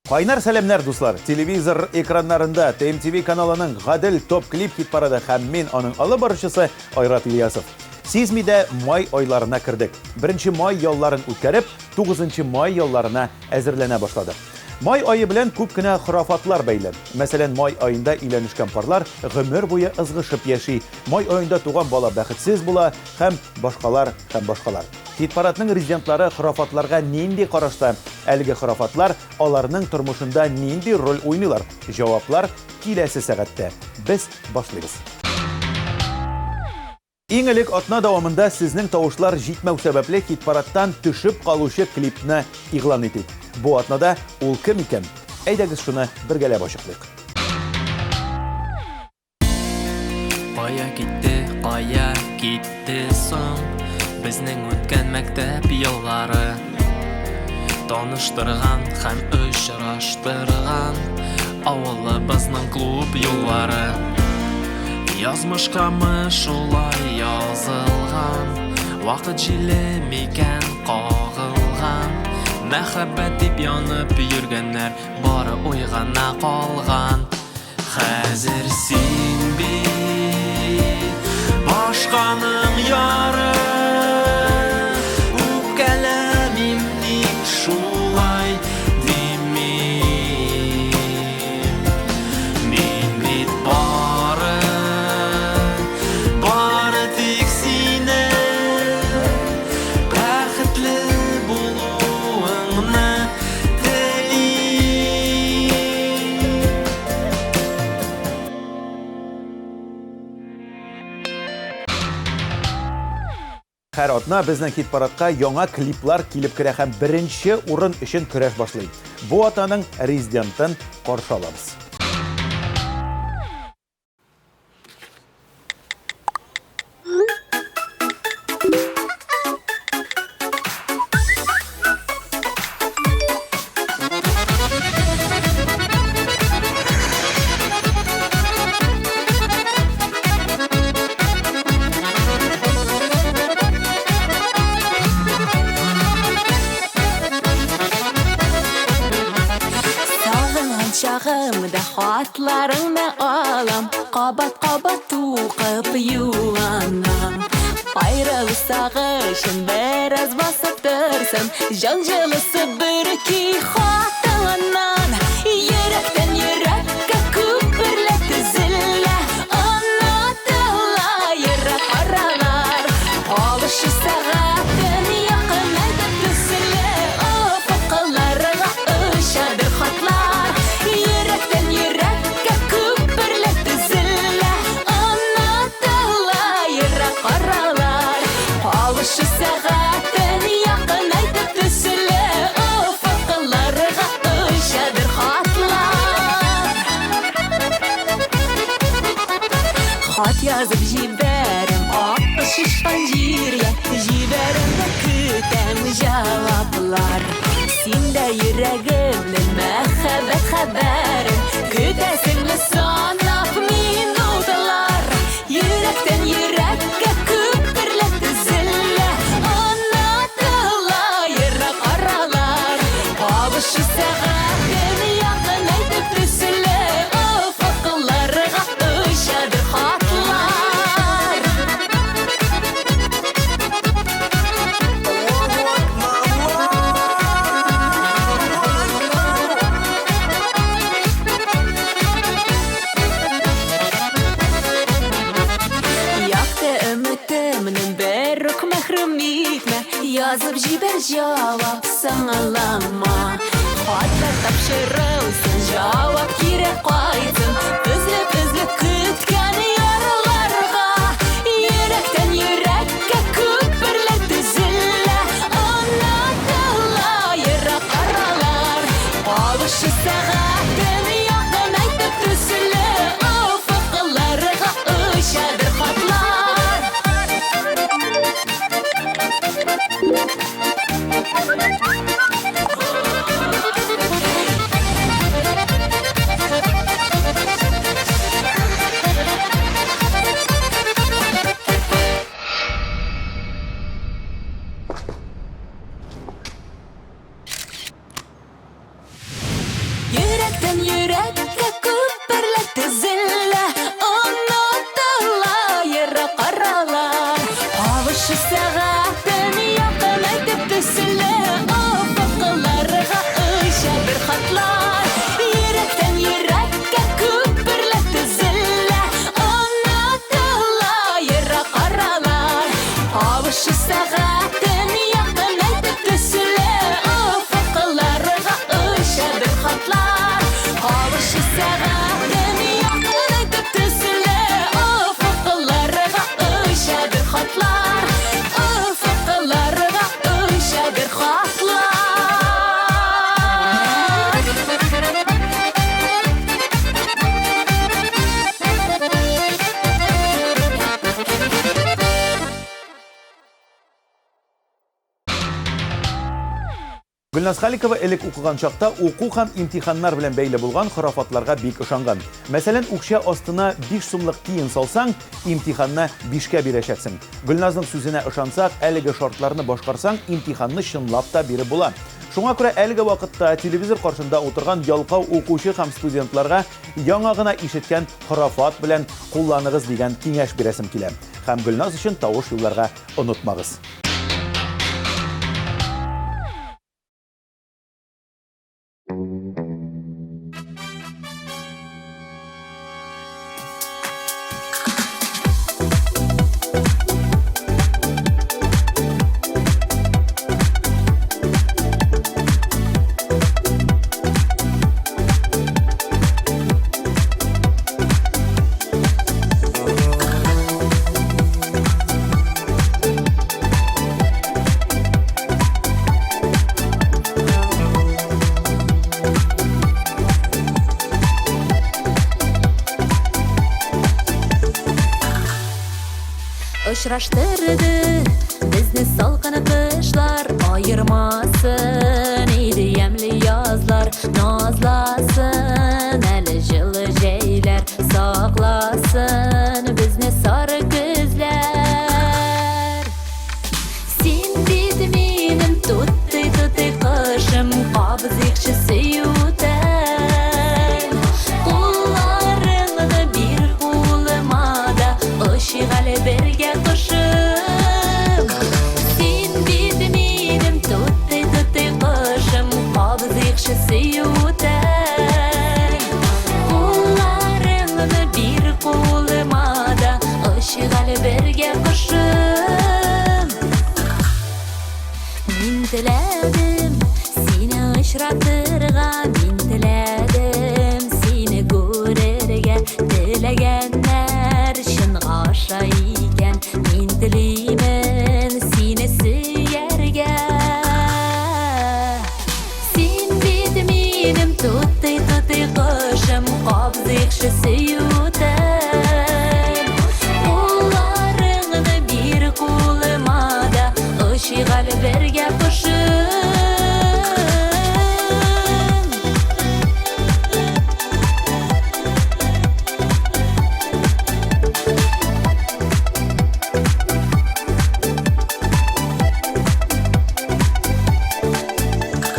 Кайнар сәламнәр, дуслар! Телевизор экраннарында ТМТВ каналының Гадел топ клип хит-парады һәм мин аның алып баручысы Айрат Ильясов. Сизми дә май айларына кердек. Беренче май ялларын үткәреп, тугызынчы май ялларына әзерләнә башладык. Май ае белән күп кенә хорафатлар бәйле. Мәсәлән, май аенда өйләнешкән парлар гомер буе ызгышып яши, май аенда туган бала бәхетсез була һәм башкалар һәм башкалар. Хит-парадның резидентлары хорафатларга нинди карашта? Әлеге хорафатлар аларның тормышында нинди роль уйныйлар? Җаваплар киләсе сәгатьтә. Без башлыйбыз. Иң элек атна дәвамында сезнең тавышлар җитмәү сәбәпле хит-парадтан төшеп калучы клипны игълан итик. Бу атнада ул кем икән? Әйдәгез шуны бергәләп ачыклыйк. Кая китте, кая китте соң Безнең үткән мәктәп еллары? Таныштырган һәм очраштырган Авылыбызның клуб юллары. Язмышкамы шулай язылган, Вакыт җиле микән кагылган? Мәхәббәт дип янып йөргәннәр Бары уйгана калган. Хәзер син бит башканың яры, Үпкәләмим, ник шулай дим мин. Мин бит бары, бары тик сине Бәхетле булуыңны телим. Һәр атна безнең хит-парадка яңа клиплар килеп керә һәм беренче урын өчен көрәш башлый. Бу атнаның резидентын каршы алабыз. Сагынган чагымда хатларыңны алам, Кабат-кабат укып юанам. Аерылу сагышын бераз басып торсын, Җан җылысы бөрки хатыңнан. Йөрәктән йөрәккә күперләр төзелә, Онытыла ерак аралар. Алышу сәгатен якынайтып төсле, Офыкларга очадыр хатлар. Йөрәктән йөрәккә күперләр төзелә, Онытыла ерак аралар. Алышу сәгатен якынайтып төсле, Офыкларга очадыр хатлар. Хат язып җибәрәм ак шишкан җиргә, Җибәрәм дә көтәм җаваплар. Син дә йөрәгемнең мәхәббәт хәбәрен Көтәсеңме санап минутлар. Йөрәктән йөрәккә күперләр төзелә, Онытыла ерак аралар. Кавышу сәгатен якынайтып төсле, Офыкларга очадыр хатлар. Якты өметемнән бер үк мәхрүм итмә, Язып җибәр җавап, соңалама. Хатлар тапшырылсын, җавап кире кайтсын, Өзелеп-өзелеп көткән ярларга. Йөрәктән йөрәккә күперләр төзелә, Онытыла ерак аралар. Кавышу сәгатен якынайтып төсле, Офыкларга очадыр хатлар. Йөрәктән йөрәккә күперләр төзелә, онытыла ерак аралар. Кавышу сәгатен якынайтып төселә, офыкларга оча бер хатлар. Йөрәктән йөрәккә күперләр төзелә, онытыла ерак аралар. Кавышу сәгатен якынайтып төселә, офыкларга оча бер хатлар. Кавышу сәгатен якынайтып төселә, офыкларга оча бер хатлар. Офыкларга оча бер хатлар. Гөлназ Халикова элек укыган чакта уку һәм имтиханнар белән бәйле булган хорафатларга бик ышанган. Мәсәлән, үкчә астына 5 сумлык тиен салсаң, имтиханны 5кә бирәчәксең. Гөлназның сүзенә ышансак, әлеге шартларны башкарсаң, имтиханны чынлап та биреп була. Шуңа күрә әлеге вакытта телевизор каршында утырган ялкау укучы һәм студентларга яңа гына ишеткән хорафат белән кулланыгыз дигән киңәш бирәсем килә. Һәм Гөлназ өчен тавыш юлларга онытмагыз. Очраштырды безне салкын кышлар, аермасын иде ямьле язлар, назласын әле җылы җәйләр, сакласын безне сары көзләр. Син бит минем тутый-тутый кошым, кабызыйкчы сөюдән. Кулларыңны бир кулыма да, очыйк әле бергә кошым. Син бит минем тутый-тутый кошым, кабызыйкчы сөюдән. Кулларыңны бир кулыма да, очыйк әле бергә кошым. Мин теләдем сине очратырга, мин теләдем сине күрергә. Теләгәннәр чынга аша икән, мин телимен сине сөяргә. Син бит минем тутый-тутый кошым, кабызыйкчы сөюдән. Кулларыңны бир кулыма да, очыйк әле бергә кошым.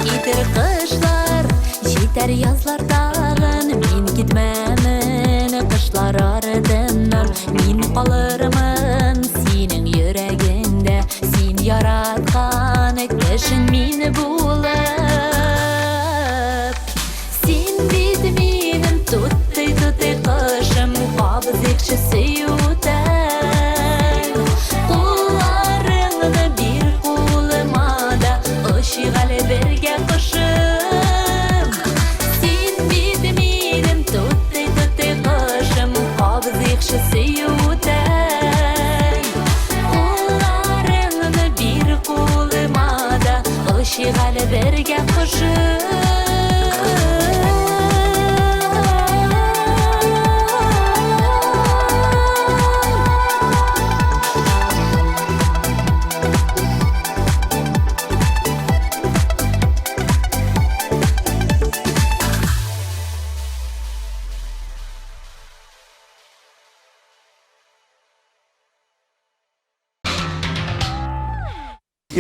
Китер кышлар, җитәр язлар тагын, мин китмәмен кышлар артыннан, мин калырмын синең йөрәгеңдә, син яраткан кешең мин булып. Син бит минем тутый-тутый кошым, кабызыйкчы сөюдән. Кулларыңны бир кулыма да, очыйк әле бергә кошым. Син бит минем тутый-тутый кошым, кабызыйкчы сөюдән.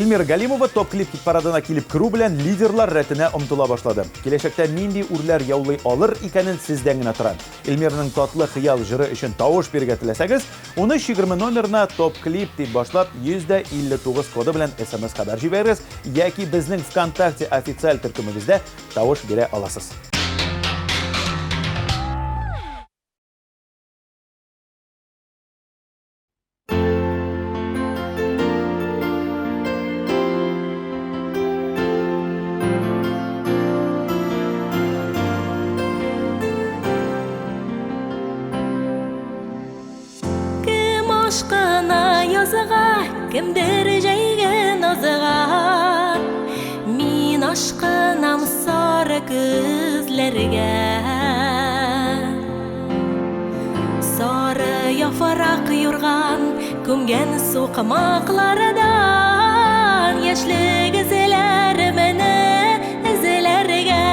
Эльмира Галимова топ-клип хит-парадына килеп керү белән лидерлар рәтенә омтыла башлады. Киләчәктә нинди үрләр яулый алыр икәнен сездән генә тора. Эльмираның Татлы хыял җыры өчен тавыш бирергә теләсәгез, 1320 номерына топ-клип дип башлап 159 коды белән смс-хәбәр җибәрегез яки безнең ВКонтакте официаль төркемебездә тавыш бирә аласыз. Кем ашкына язга, кемдер җәйге назга. Мин ашкынам сары көзләргә. Сары яфрак юрган, күмгән сукмаклардан яшьлек эзләремне эзләргә.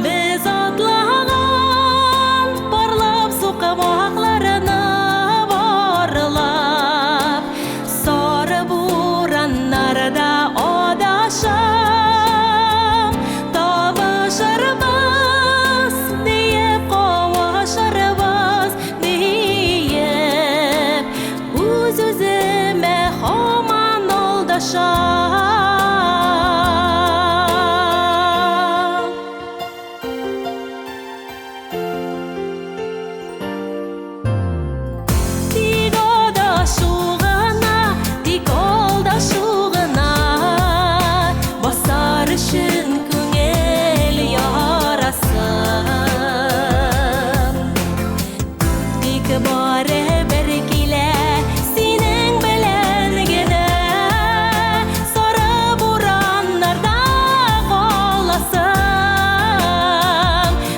Без атлаган парлап сукмакларны барлап, Сары бураннарда адашам, Табышырбыз диеп, кавышырбыз диеп, Үз-үземә һаман алдашам. Тик адашу гына, тик алдашу гына Басар өчен күңел ярасын. Тик барыбер килә синең белән генә Сары бураннарда каласың.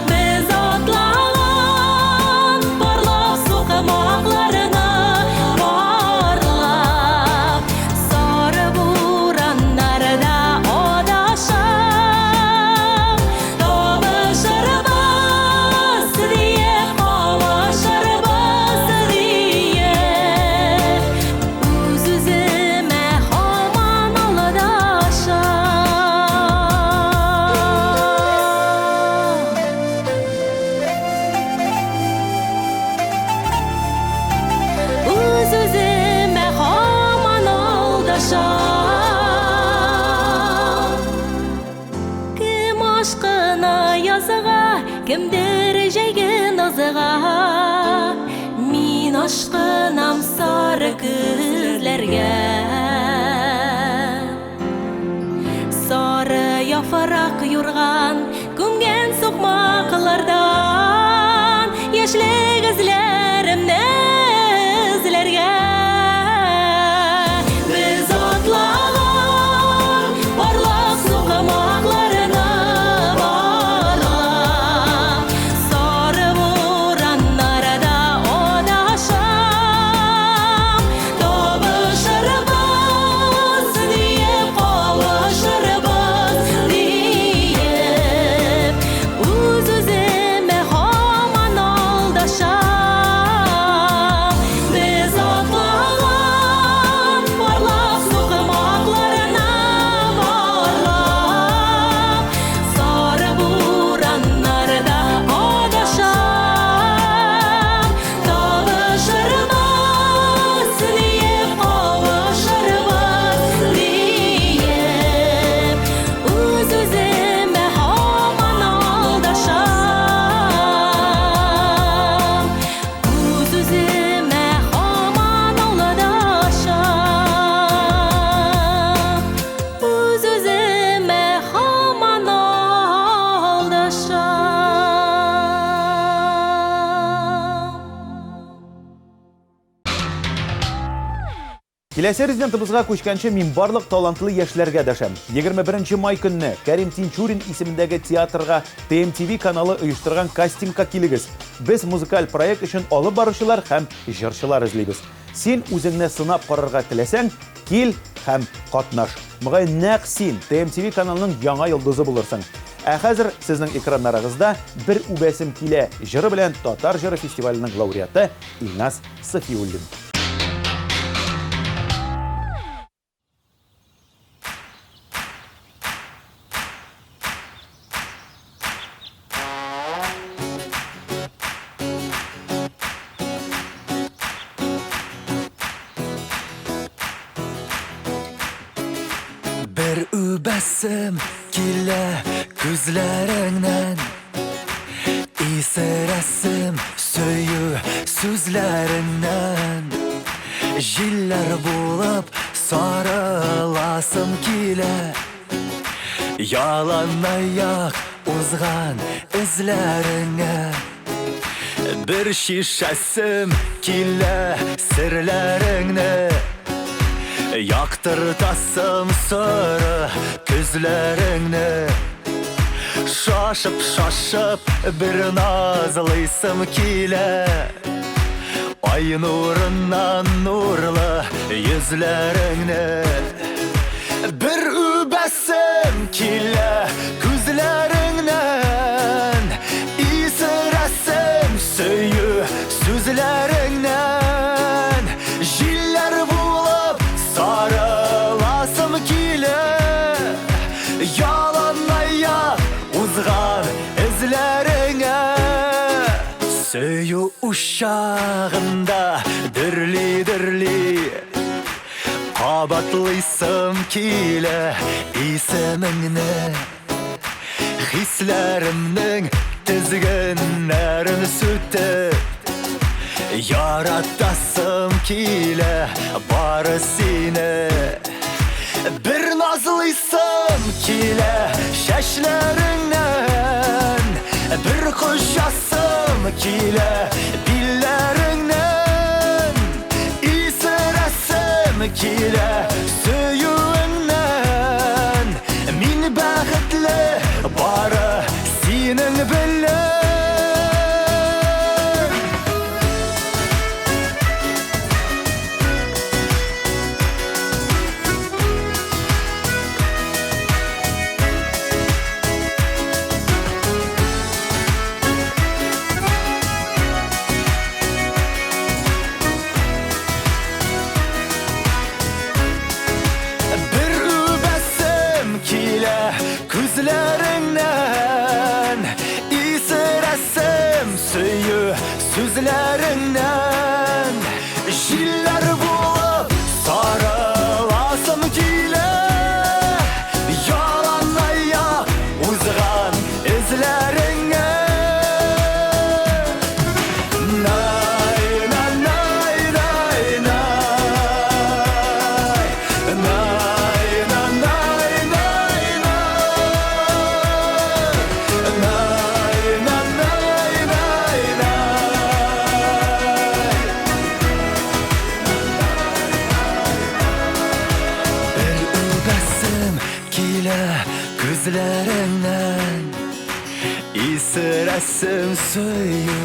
Без атлаган парлап сукмакларны барлап, Сары бураннарда адашам. Табышырбыз диеп, кавышырбыз диеп, Үз-үземә һаман алдашам. Үз-үземә һаман алдашам. Кем ашкына язга, кемдер җәйге назга. Мин ашкынам сары көзләргә. Сары яфрак юрган, күмгән сукмаклардан яшьлек эзләремне эзләргә. Без атлаган парлак сукмакларны барлап, Сары бураннарда адашам. Табышырбыз диеп, кавышырбыз диеп, Үз-үземә һаман алдашам. Без атлаган парлак сукмакларны барлап, Сары бураннарда адашам. Табышырбыз диеп, кавышырбыз диеп, Үз-үземә һаман алдашам. Үз-үземә һаман алдашам. Үз-үземә һаман алдашам. Киләсе резидентыбызга күчкәнче мин барлык талантлы яшьләргә дәшәм. 21 май көнне Кәрим Тинчурин исемендәге театрга ТМТВ каналы оештырган кастингка килегез. Без музыкаль проект өчен алып баручылар һәм җырчылар эзлибез. Син үзеңне сынап карарга теләсәң, кил һәм катнаш. Мөгаен нәкъ син ТМТВ каналының яңа йолдызы булырсың. Ә хәзер сезнең экраннарыгызда Бер үбәсем килә җыры белән Татар җыры фестиваленең лауреаты Илназ Сафиуллин. үбәсем килә күзләреңнән. Исерәсем сөю сүзләреңнән. Җилләр булып сарыласым килә. Яланаяк узган эзләреңә. Бер шешәсем килә серләреңне. Яктыртасым соры күзләреңне. Шашып-шашып бер назлыйсым килә. Ай нурыннан нурлы йөзләреңне. Бер үбәсем килә күзләреңнән. Исерәсем сөю сүзләреңнән. Җилләр булып сарыласым килә. Яланаяк узган эзләреңә. Сөю учагында дөрли-дөрли. Кабатлыйсым килә исемеңне. Хисләремнең тезгеннәрен сүтеп, яратасым килә бары сине. Бер назлыйсым килә чәчләреңнән. Бер кочасым килә билләреңнән. Исерәсем килә сөюеңнән. Мин бәхетле бары синең белән. Бер үбәсем килә күзләреңнән. Исерәсем сөю сүзләреңнән. Җилләр булып сарыласым килә. Яланаяк узган эзләреңә. Най, най, най, най, най. Най, най, най, най, най. Най, най, най, най, най. Бер үбәсем килә күзләреңнән. Исерәсем сөю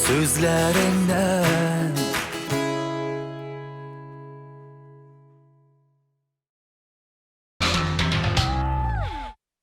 сүзләреңнән.